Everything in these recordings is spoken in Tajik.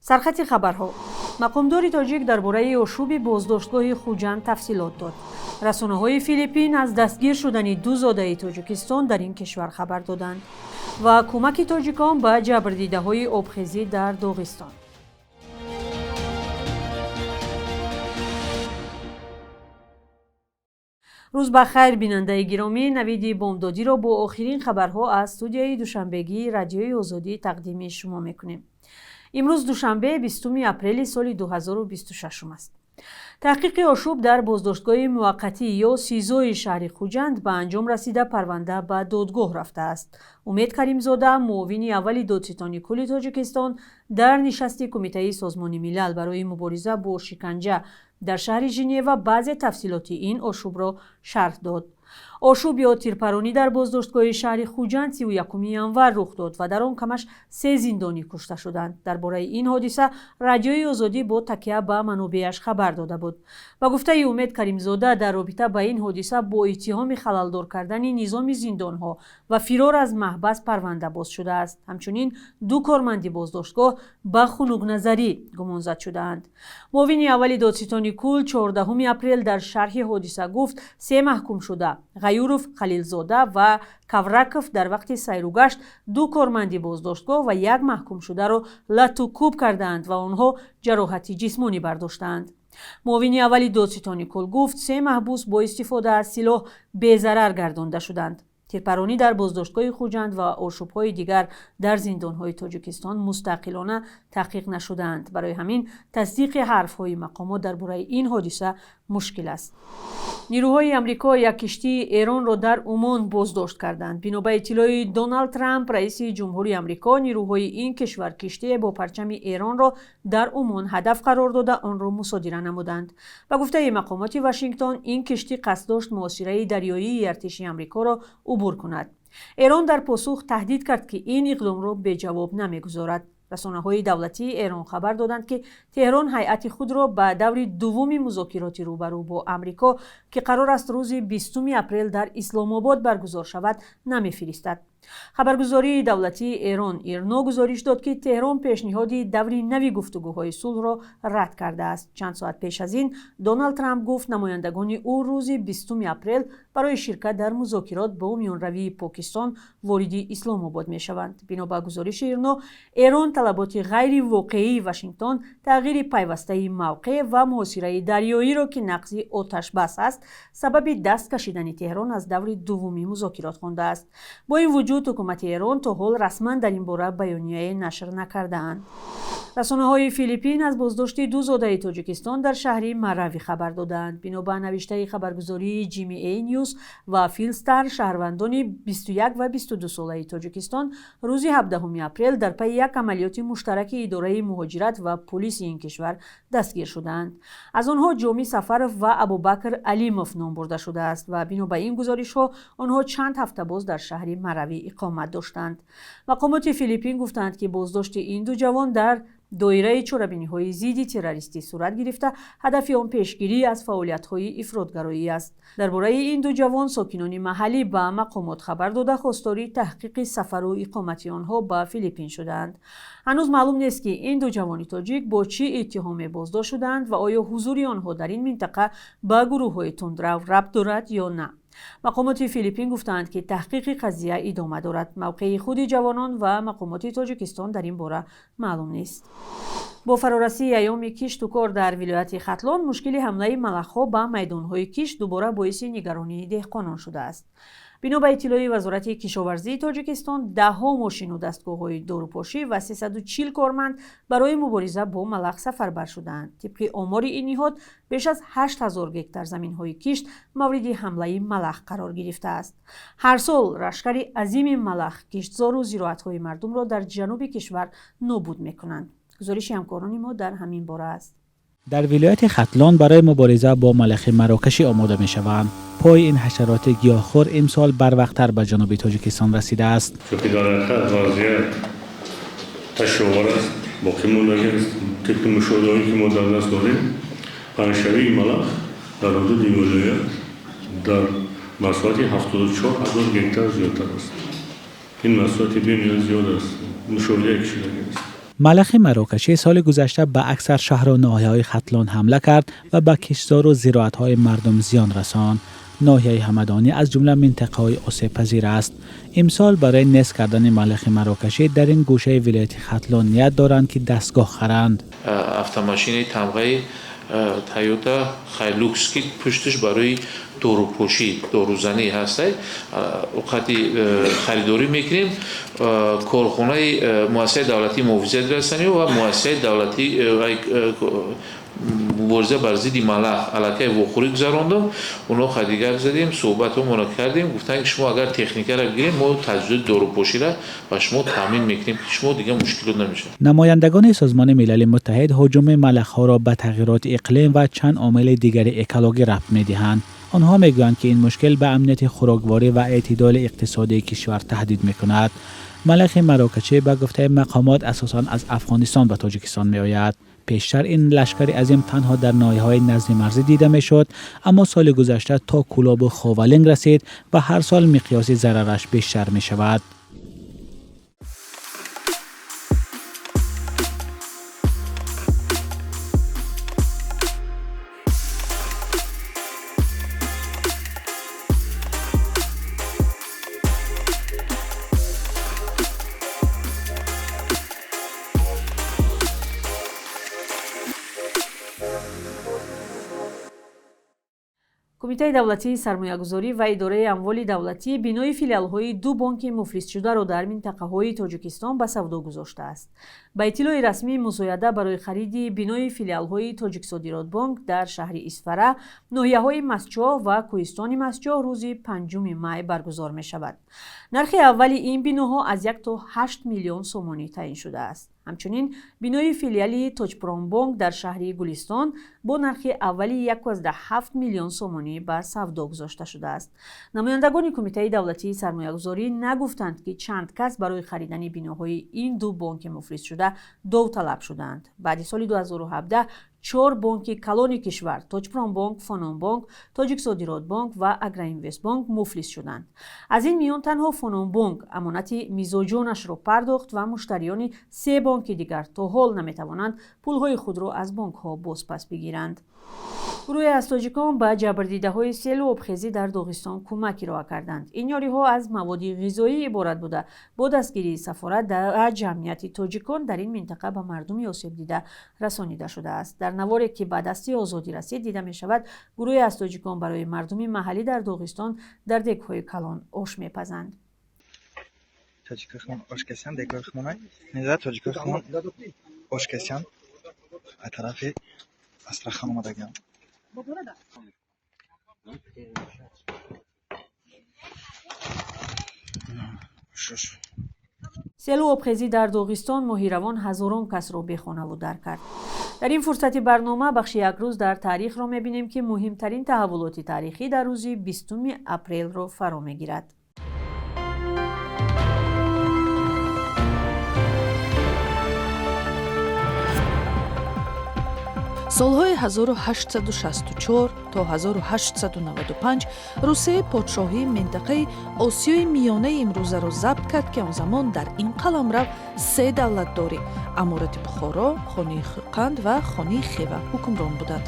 Сархати хабарҳо. Мақомдори тоҷик дар бораи ошӯби боздоштгоҳи Хуҷанд тафсилот дод. Расонаҳои Филиппин аз дастгир шудани ду зодаи Тоҷикистон дар ин кишвар хабар доданд ва кӯмаки тоҷикон ба ҷабрдидаҳои обхезӣ дар Доғистон. Рӯз ба хайр, бинандаи гиромӣ. Навиди бомдодиро бо охирин хабарҳо аз студияи душанбегии Радиои Озодӣ тақдими шумо мекунем. Имрӯз душанбе, 20 апрели соли 2026 аст. Таҳқиқи ошӯб дар боздоштгоҳи муваққатӣ ё СИЗОи шаҳри Хуҷанд ба анҷом расида, парванда ба додгоҳ рафтааст. Умед Каримзода, муовини аввали додситони кулли Тоҷикистон, дар нишасти Кумитаи Созмони Милал барои мубориза бо шиканҷа дар шаҳри Женева баъзе тафсилоти ин ошӯбро шарҳ дод. Ошӯб ё тирпаронӣ дар боздоштгоҳи шаҳри Хуҷанд 31 январ рух дод ва дар он камаш се зиндонӣ кушта шуданд. Дар бораи ин ҳодиса Радиои Озодӣ бо такя ба манобеаш хабар дода буд. Ба гуфтаи Умед Каримзода, дар робита ба ин ҳодиса бо иттиҳоми халалдор кардани низоми зиндонҳо ва фирор аз маҳбас парванда боз шудааст. Ҳамчунин ду корманди боздоштгоҳ ба хунукназарӣ гумонзад шудаанд. Муовини аввали додситони кул 14 апрел дар шарҳи ҳодиса гуфт, се маҳкумшуда Ғаюров, Халилзода ва Кавраков дар вақти сайругашт ду корманди боздоштгоҳ ва як маҳкумшударо лату кӯб кардаанд ва онҳо ҷароҳати ҷисмонӣ бардоштаанд. Муовини аввали додситони кул гуфт, се маҳбус бо истифода аз силоҳ безарар гардонда шуданд. Тирпаронӣ дар боздоштгоҳи Хуҷанд ва ошӯбҳои дигар дар зиндонҳои Тоҷикистон мустақилона таҳқиқ нашудаанд. Барои ҳамин тасдиқи ҳарфҳои мақомот дар бораи ин ҳодиса мушкил аст. Нирӯҳои Амрико як киштии Эронро дар Умон боздошт карданд. Бино ба иттилои Доналд Трамп, раиси ҷумҳури Амрико, нирӯҳои ин кишвар киштие бо парчами Эронро дар Умон ҳадаф қарор дода, онро мусодира намуданд. Ба гуфтаи мақомоти Вашингтон, ин киштӣ қасд дошт муҳосираи дарёии артиши Амрикоро убур кунад. Эрон дар посух таҳдид кард, ки ин иқдомро беҷавоб намегузорад. Расонаҳои давлатии Эрон хабар доданд, ки Теҳрон ҳайати худро ба даври дуввуми музокироти рӯбарӯ бо Амрико, ки қарор аст рӯзи 20 апрел дар Исломобод баргузор шавад, намефиристад. Хабаргузории давлатии Эрон Ирно гузориш дод, ки Теҳрон пешниҳоди даври нави гуфтугӯҳои сулҳро рад кардааст. Чанд соат пеш аз ин Доналд Трамп гуфт, намояндагони ӯ рӯзи 20 апрел барои ширкат дар музокирот бо миёнравии Покистон вориди Исломобод мешаванд. Бино ба гузориши Ирно, Эрон талаботи ғайривоқеии Вашингтон, тағйири пайвастаи мавқеъ ва муҳосираи дарёиро, ки нақзи оташбас аст, сабаби даст кашидани Теҳрон аз даври дуввуми музокирот хондааст. Бо ин вуҷуд ҳукумати Эрон то ҳол расман дар ин бора баёнияе нашр накардаанд. Расонаҳои Филиппин аз боздошти ду зодаи Тоҷикистон дар шаҳри Марави хабар додаанд. Бино ба навиштаи хабаргузории GMA News ва Филстар, шаҳрвандони 21 ва 22 солаи Тоҷикистон рӯзи 17 апрел дар пайи як амалиёти муштараки идораи муҳоҷират ва пулиси ин кишвар дастгир шудаанд. Аз онҳо Ҷомӣ Сафаров ва Абубакр Алимов ном бурда шудааст ва бино ба ин гузоришҳо онҳо чанд ҳафта боз дар шаҳри Марави иқомат доштанд. Мақомоти Филиппин гуфтанд, ки боздошти ин ду ҷавон дар доираи чорабиниҳои зидди террористӣ сурат гирифта, ҳадафи он пешгирӣ аз фаъолиятҳои ифротгароӣ аст. Дар бораи ин ду ҷавон сокинони маҳаллӣ ба мақомот хабар дода, хостори таҳқиқи сафару иқомати онҳо ба Филиппин шудаанд. Ҳанӯз маълум нест, ки ин ду ҷавони тоҷик бо чӣ иттиҳоме боздошт шудаанд ва оё ҳузури онҳо дар ин минтақа ба гурӯҳҳои тундрав рабт дорад ё на. Мақомоти Филиппин гуфтаанд, ки таҳқиқи қазия идома дорад. Мавқеи худи ҷавонон ва мақомоти Тоҷикистон дар ин бора маълум нест. Бо фарорасии айёми кишту кор дар вилояти Хатлон, мушкили ҳамлаи малахҳо ба майдонҳои кишт дубора боиси нигаронии деҳқонон шудааст. Бино ба иттилои Вазорати кишоварзии Тоҷикистон, даҳҳо мошину дастгоҳҳои дорупошӣ ва 340 корманд барои мубориза бо малах сафарбар шудаанд. Тибқи омори ин ниҳод, беш аз 8000 гектар заминҳои кишт мавриди ҳамлаи малах қарор гирифтааст. Ҳар сол лашкари азими малах киштзору зироатҳои мардумро дар ҷануби кишвар нобуд мекунанд. Гузориши ҳамкорони мо дар ҳамин бора аст. Дар вилояти Хатлон барои мубориза бо малахи марокашӣ омода мешаванд. Пои ин ҳашароти гиёҳхӯр имсол барвақттар ба ҷануби Тоҷикистон расидааст. Чунки дар ҳақиқат вазъият ташвишовар аст, боқӣ мондагӣ аст. Тибқи мушоҳидаҳое, ки мо дар даст дорем, паҳншавии малах дар ҳудуди вилоят дар масоҳати 74 000 гектар зиёдтар аст. Ин масоҳати бениҳоят зиёд аст, мушоҳидае ки шудагӣ аст. Малахи марокашӣ соли гузашта ба аксар шаҳру ноҳияҳои Хатлон ҳамла кард ва ба киштзору зироатҳои мардум зиён расонд. Ноҳияи Ҳамадонӣ аз ҷумла минтақаҳои осебпазир аст. Имсол барои нест кардани малахи марокашӣ дар ин гӯшаи вилояти Хатлон ният доранд, ки дастгоҳ харанд. Автомашинаи тамғаи Тойота Хайлукс, ки пушташ барои дорупошӣ, дорузанӣ ҳастай, оқати харидорӣ мекунем. Корхонаи муассисаи давлатии муҳофизати растаниҳо ва муассисаи давлатии мубориза бар зидди малах аллакай вохӯрӣ гузарондам. Онҳо хадигап задем, суҳбатҳомонро кардем, гуфтанд, ки шумо агар техникаро бигирем, мо таҷҳизоти дорупоширо ба шумо таъмин мекунем, ки шумо дигар мушкилот намешавад. Намояндагони Созмони Милали Муттаҳид ҳуҷуми малахҳоро ба тағйироти иқлим ва чанд омили дигари экологӣ рабт медиҳанд. Онҳо мегӯянд, ки ин мушкил ба амнияти хӯрокворӣ ва эътидоли иқтисодии кишвар таҳдид мекунад. Малахи марокашӣ ба гуфтаи мақомот асосан аз Афғонистон ба Тоҷикистон меояд. Пештар ин лашкари азим танҳо дар ноҳияҳои назди марзӣ дида мешуд, аммо соли гузашта то Кӯлобу Ховалинг расид ва ҳар сол миқёси зарараш бештар мешавад. Кумитаи давлатии сармоягузорӣ ва идораи амволи давлатӣ бинои филиалҳои ду бонки муфлисшударо дар минтақаҳои Тоҷикистон ба савдо гузоштааст. Ба иттилои расмӣ, музояда барои хариди бинои филиалҳои Тоҷиксодиротбонк дар шаҳри Исфара, ноҳияҳои Мастчоҳ ва Кӯҳистони Мастчоҳ рӯзи 5 май баргузор мешавад. Нархи аввали ин биноҳо аз 1 то 8 миллион сомонӣ таъин шудааст. Ҳамчунин бинои филиали Тоҷпромбонк дар шаҳри Гулистон бо нархи аввали 1,7 миллион сомонӣ ба савдо гузошта шудааст. Намояндагони Кумитаи давлатии сармоягузорӣ нагуфтанд, ки чанд кас барои харидани биноҳои ин ду бонки муфлисшуда довталаб шудаанд. Баъди соли 2017 чор бонки калони кишвар Тоҷпромбонк, Фононбонк, Тоҷиксодиротбонк ва Агроинвестбонк муфлис шуданд. Аз ин миён танҳо Фононбонк амонати мизоҷонашро пардохт ва муштариёни се бонки дигар то ҳол наметавонанд пулҳои худро аз бонкҳо бозпас бигиранд. Гурӯҳе аз тоҷикон ба ҷабрдидаҳои селу обхезӣ дар Доғистон кӯмак ироа карданд. Ин ёриҳо аз маводи ғизоӣ иборат буда, бо дастгирии сафорат ва ҷамъияти тоҷикон дар ин минтақа ба мардуми осебдида расонида шудааст. Дар наворе, ки ба дасти Озодӣ расид, дида мешавад, гурӯҳе аз тоҷикон барои мардуми маҳаллӣ дар Доғистон дар дегҳои калон ош мепазанд. Астрахан омадагам. Селу обхезӣ дар Доғистон моҳи равон ҳазорон касро бехонаву дар кард. Дар ин фурсати барнома бахши як рӯз дар таърихро мебинем, ки муҳимтарин таҳаввулоти таърихӣ дар рӯзи 20 апрелро фаро мегирад. Солҳои 1864 то 1895 Русияи подшоҳӣ минтақаи Осиёи Миёнаи имрӯзаро забт кард, ки он замон дар ин қаламрав се давлатдорӣ Аморати Бухоро, Хонии Хӯқанд ва Хонии Хева ҳукмрон буданд.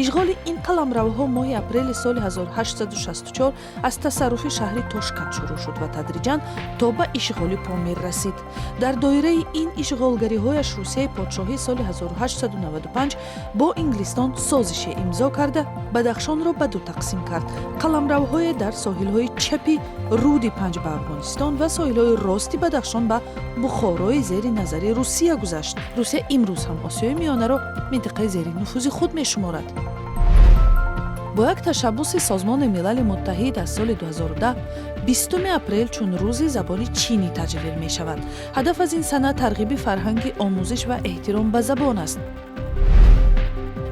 Ишғоли ин қаламравҳо моҳи апрели соли 1864 аз тасарруфи шаҳри Тошканд шурӯъ шуд ва тадриҷан то ба ишғоли Помир расид. Дар доираи ин ишғолгариҳояш Русияи подшоҳӣ соли 1895 бо Инглистон созише имзо карда, Бадахшонро ба ду тақсим кард. Қаламравҳое дар соҳилҳои чапи руди Панҷ ба Афғонистон ва соҳилҳои рости Бадахшон ба Бухорои зери назари Русия гузашт. Русия имрӯз ҳам Осиёи Миёнаро минтақаи зери нуфузи худ мешуморад. Бо як ташаббуси Созмони Милали Муттаҳид аз соли 2010 20 апрел чун рӯзи забони чинӣ таҷлил мешавад. Ҳадаф аз ин сана тарғиби фарҳанги омӯзиш ва эҳтиром ба забон аст.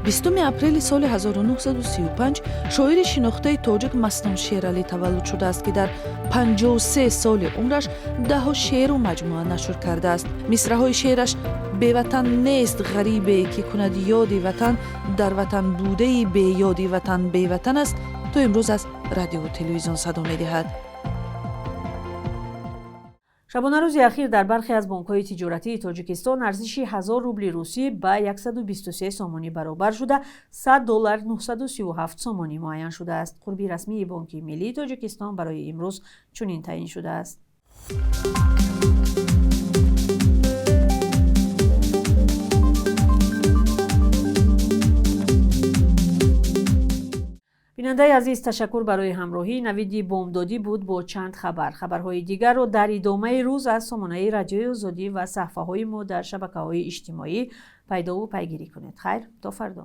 20 апрели соли 1935 шоири шинохтаи тоҷик Мастон Шералӣ таваллуд шудааст, ки дар 53 соли умраш даҳо шеъру маҷмӯа нашр кардааст. Мисраҳои шеъраш «Беватан нест ғарибе, ки кунад ёди ватан, дар ватан будаи беёди ватан беватан аст» то имрӯз аз радиову телевизион садо медиҳад. Шабонарӯзи ахир дар бархе аз бонкҳои тиҷоратии Тоҷикистон арзиши 1000 рубли русӣ ба 123 сомонӣ баробар шуда, 100 доллар 937 сомонӣ муайян шудааст. Қурби расмии Бонки Миллии Тоҷикистон барои имрӯз чунин таъин шудааст. Бинандаи азиз, ташаккур барои ҳамроҳӣ. Навиди бомдодӣ буд бо чанд хабар. Хабарҳои дигарро дар идомаи рӯз аз сомонаи Радиои Озодӣ ва саҳифаҳои мо дар шабакаҳои иҷтимоӣ пайдову пайгирӣ кунед. Хайр, то фардо.